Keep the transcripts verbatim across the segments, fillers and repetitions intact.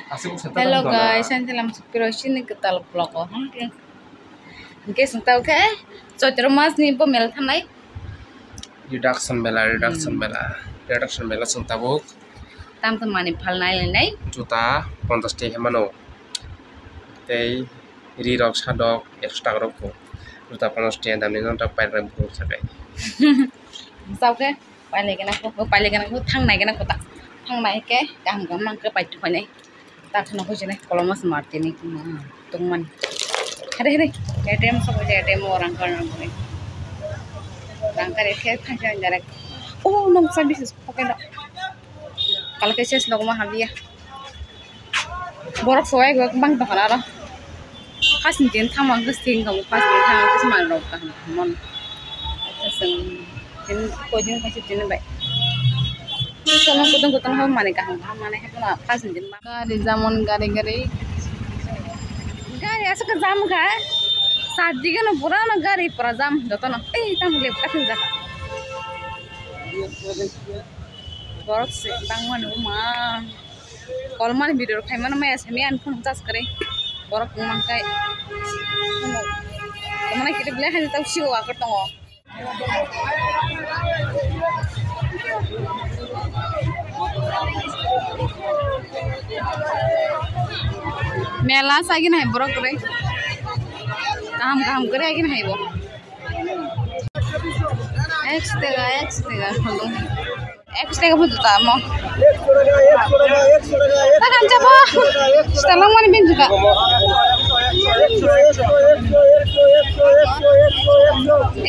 Hello guys, ang telam sukiro sini ketal vlog o. Hingke sing tau khe Chaitra mas ni bo mela thanai. Reduction mela, reduction mela, reduction mela sing tabuk. Tam tam mani phalnai lenai. Juta ponchash taka mano. Tei ri rok sadok ekso taka rok ko. Juta ponchash taka damni no tak pairok buru sakai. Tau khe. Pailai gana ko, pailai gana ko, thangnai gana ko ta. Thangnai ke, kaham kaham mang ke pai thok nai. Ta khana ko jene kolom mas marti ni kuma tong man. Hare hare, A T M sok je A T M o rang kar rang kar. Rang kar ke thang jang jare. Oh, nong sa bisis poke da. Kal ke ses nong ma habia. Borok sowai gok bang tongkha aro. First ni din thangma hwnkhe sing tongo, first ni din thangma hwnkhe se manwi rok kaham kaham mano. Chwng din koi din koi se din bai. Tamo kutung kutung hwn manwi kaham kaham manwi haikhe first ni din. Gari jamon gari gari. Gari aswk jam kha. Sat dige no pura no gari pura jam jotono. Ei tamo lep kathang jak. Borok se bangmani uma. Kolmani video rok khaimano maya simi ani phone charge kwrwi. Borok wngmangkai. Tongmani kiri belai haino tei sigo akwt tongo. Mela sagini hai borok kwrwi. Kaham kaham kwrwi agini hai bo. Ekso tega, ekso tega. Ekso tega bo juta mo. Takan jabo. Setelang mani bin juta.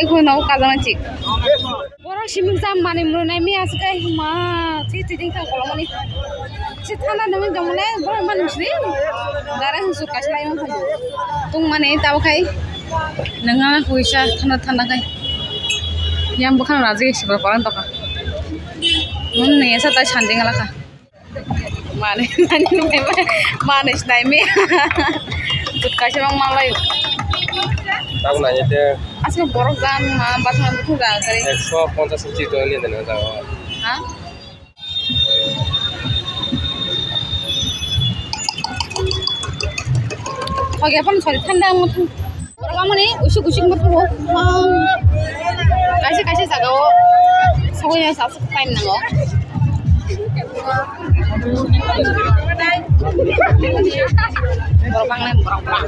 Eko no kajana chik. Borok siming jam mani mrwnai mi aswk ai ma. Thwi thwi ding thang kolomani. Se thanda nungwi tongmani borok mani sri. Dara hwnsuk kaisa lai wngkha. Tongmani tabo khai. Nangna kuisa thanda thanda khai. Yang bwkhano rajagwi sibra parang tokha. Nung nangya sa tai sanding alakha. Mane, mane, mane, mane sinai me. Kaisa mang malai. Tabo nai te. Asma borok jam ma, batma buku ga kare. Ekso ponchas inchi to ni dena jago. Ha? Hoge pon sori thanda ang muthung. Borok amani usuk usuk muthung o. Kaisa kaisa jaga o. Sogoi ya sa time nango. Borok bangla borok bang.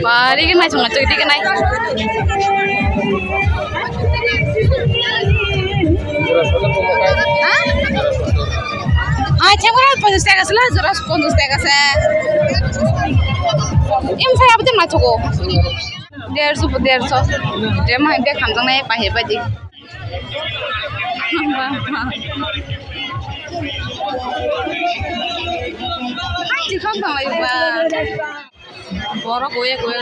Ba, rigi nai chunga chuk, rigi nai. Ha? Ai, chengora ponchas taka sila, jora ponchas taka se. Im sa abdi ma chugo. Derso, derso. Dem hai bek hamjang nai, pahe badi. Hai, chikhok tong lai ba. Borok uye uye.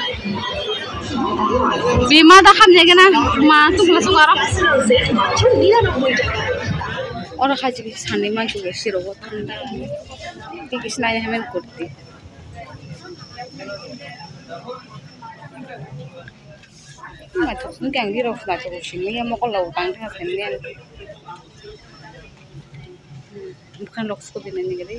Bima da khamya gena ma tukla sung aro. Oro hai chikhi sani ma chikhi siro bo thanda. Ki kisna ya hamen kurti. Ma chuk sung kyang di rok sna chuk sini ya mokol lo tang tha sini ya. Bukan rok sku bini ni gari.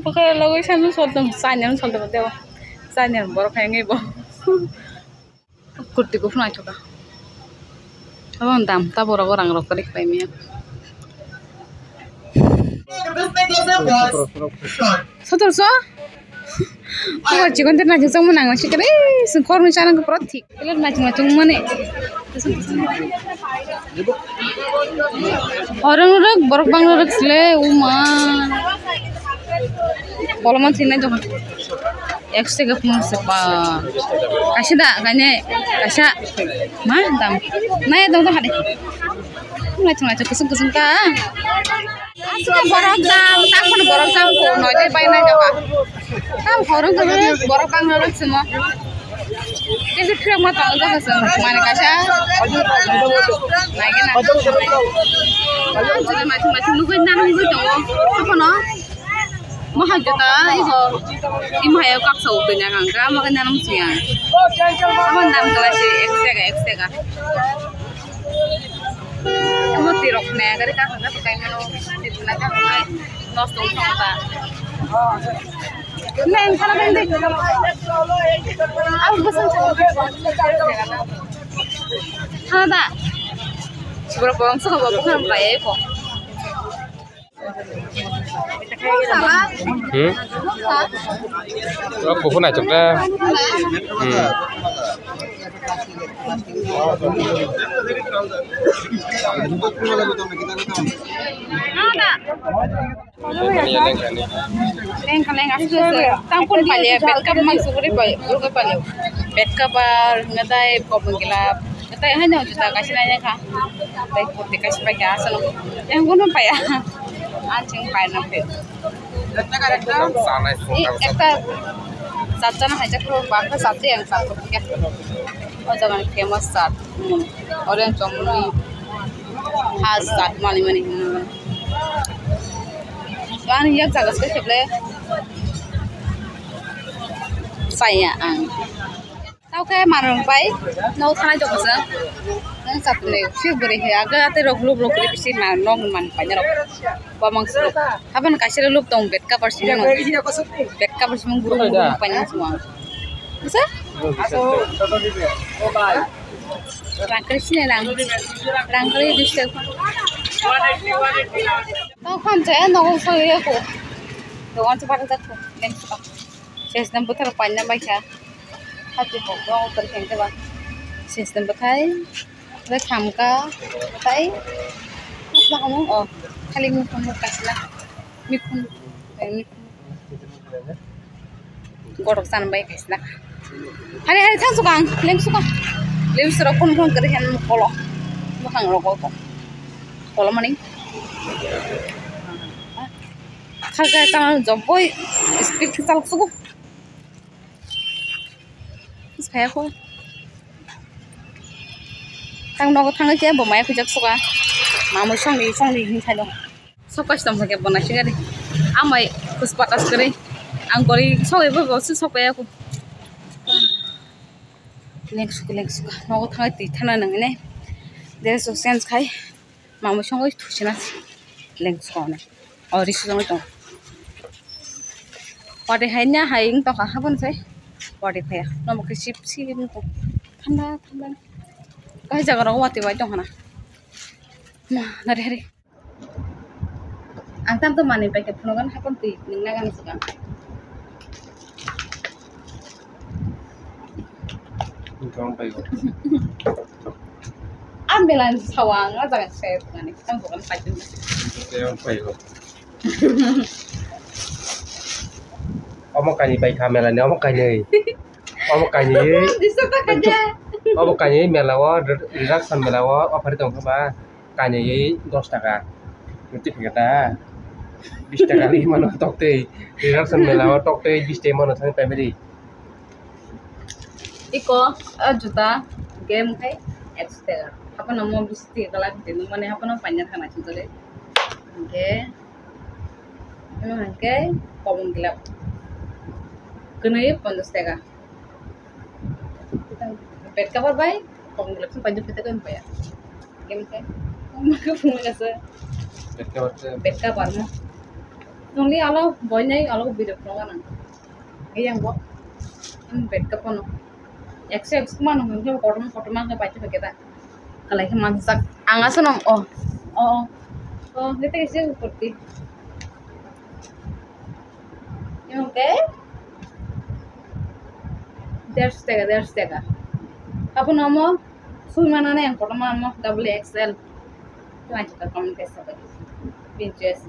Bukan logoi sanu soldom, sanyam soldom deo. Sanyam borok hai ngi bo. Kurti kuphur naithoka. Abo dam ta borok rang rok kari pai miya. Sotorso? Kubar chikon ter naithok chongma nang sikare, sing khorni chanang pura thik. Kele naithok naithok mane. Horong rok, borok bang rok sile, uma. Koloma thinai dong. Ekso taka phung se ba. Kaisa da, gane, kaisa. Ma, dam. Nai dong to hade. Naithok naithok kusung kusung ta. Aswk borok jam, takhorno borok jam ko, noidai bai nai doka. Tam horong horong borok bang rok simo. Kesi phirok ma tong jaka song, mane kaisa. Nai gana. Maithok maithok nugui nang nugui tongo. Apono. Mohai jota iho. Imo hayo kaksa utui nang ang, gra ma gana nang siyang. Amo dam kala si, ekso taka, ekso taka. Omo tirok ne gari ka hwnka to kai mano, tirok na ka hwnka nosto wngkha ta. Neng sana dong deh. Aku bosan sana. Hana da. Sebab bawang suka bawa bukan bayar kok. Hmm? Oh, kuku naik cok dah. Hmm. Lengkha lengkha aswk se. Tangkun palia, bed cover mang suguri pai, suguri palia. Bed cover, ngatai kopong gila, ngatai haino juta kaisa nai kha. Tai kurti kaisa pai kha aswk. Yang gunu paya. Anjing pai na pe. Sanai. Ekta chat chana hai jak ro, bakha chat yang chat ko kya. O jaga ni famous chat. Hmm. Orange chomni. Ha chat mani mani. Ani yak jaga se kheble. Saya ang. Tau khe manung pai, no thanai tong sa. Nang chat ni, si bwrwi he, aga ate rok lub lub kri bisi ma, no man pai rok. Bamang suru. Haban kaisa lub tong bed cover si mung. Bed cover si mung buru buru pai nang sung. Bisa? Rangkri sini rang. Rangkri diste. Tau khan jaya nogo soi ko. Dogan se pada jakko. Leng suka. Ses nam buthar paina bai kha. Hati bo dong tor khen ba. Ses nam buthai. Bai khamka. Tai. Apa kamu? Oh, kali mukhung kasla. Mikhun. Mikhun. Gorok san bai kaisna. Hari hari thang sukang, leng sukang. Leng surok phun phun kari hen kolo. Bukhang rok kolo. Kolo mani. Khaga tang joboi speed khe chalok sugo. Saya ko. Tang nogo thang khe bo maya khujak suka. Mamui songni songni hin thalo. Sok kaisa tong khe bo naising ari. Amai khuspa tas kari. Ang gori sok ebo bo si sok ya ko. Leng suk leng suk. Nogo thang twi thana nang ne. Dress o change khai. Mamui songwi thusina leng sukha hwnwi. O risi jongwi tongo. Pati hai nya hai wng tongkha haboni se. Pati phaiya. Nomo khe sip sip wng tong. Thanda thanda. Kahai jaga rogo watwi bai tongkha na. Ma nari hari. Ang tam to manwi pai khe phunugan haboni twi nwng nagani swkang. Wngkha wng paigo. Ah, mela ni sawa ang ah jaga se mani tang bukan pajun. Wngkha wng paigo. Omo kainwi pai kha mela ni, omo kainwi. Omo kainwi. Disa ta kaja. Omo kainwi mela o, Relaxation mela o, offer tong kha ba. Kainwi dos taka. Niti phika ta. Bis taka ri mano tok tei. Relaxation mela o tok tei bis tei mano thang family. Iko, ah, juta, game khai, ekso taka. Haphano mo bis taka kala kiti nung mani haphano paina thangna chujale. Hingke, ano hingke, kobong gilap. Kwnwi ponchas taka. Bed cover bai, kobong gilap song paina pete kwen paya. Game khai, mo khe phunui asa. Bed cover se. Bed cover mo. Nungni alo, boy nai alo, bidok nung anang. Eyang bo. Ang bed ka pono. Ekso ekso mano hwnkhe kotorma kotorma khe paithago khe ta. Kalai khe manjak. Ang aswk nang o. O. O, hwnkhe tei kisa kurti. Hwnkhe derso taka, derso taka. Haphano omo sui manani ang kotorma omo double X L. Tei naithok khe comment khe sabai. Bini choice.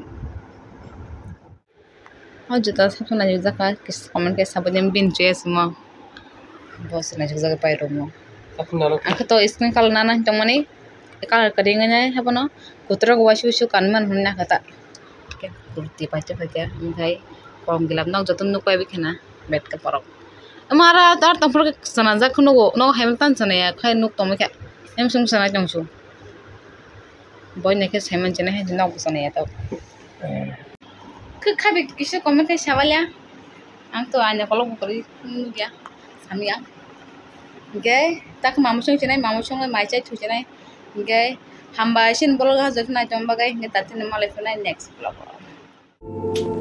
O juta saphano naijak jak kha, kis-, comment khe sabo de bini choice mo. Bo se naijak jak pai rok mo. Saphano nalo. Ang khe to screen color nana tongmani, color kwrwi wngnai haphano, kutrok waisi waisi kanwi mano hwnwi nakha ta. Khe kurti paithago khe, hwnkhai kom gilap nok joto nuk pai bi khena, bed ka borok. Omo aro tar tongphuru khe chwna jak khe nugo, nogo hai tang chwna ya khai nuk tongma khe, emsung chwna tong su. Boy naikhe saiman chini hai nok bwsani ya tok. Khwkha bi kisa comment khai sabalia. Ang to aina kolok bo kwrwi nukya, samya. Hwnkhe tak mamsong chinai, mamsong mai chai thu chinai. Hingke hambai sin vlog ha jotto nai tong bagwi, hingke tatini malai phunai next vlog o.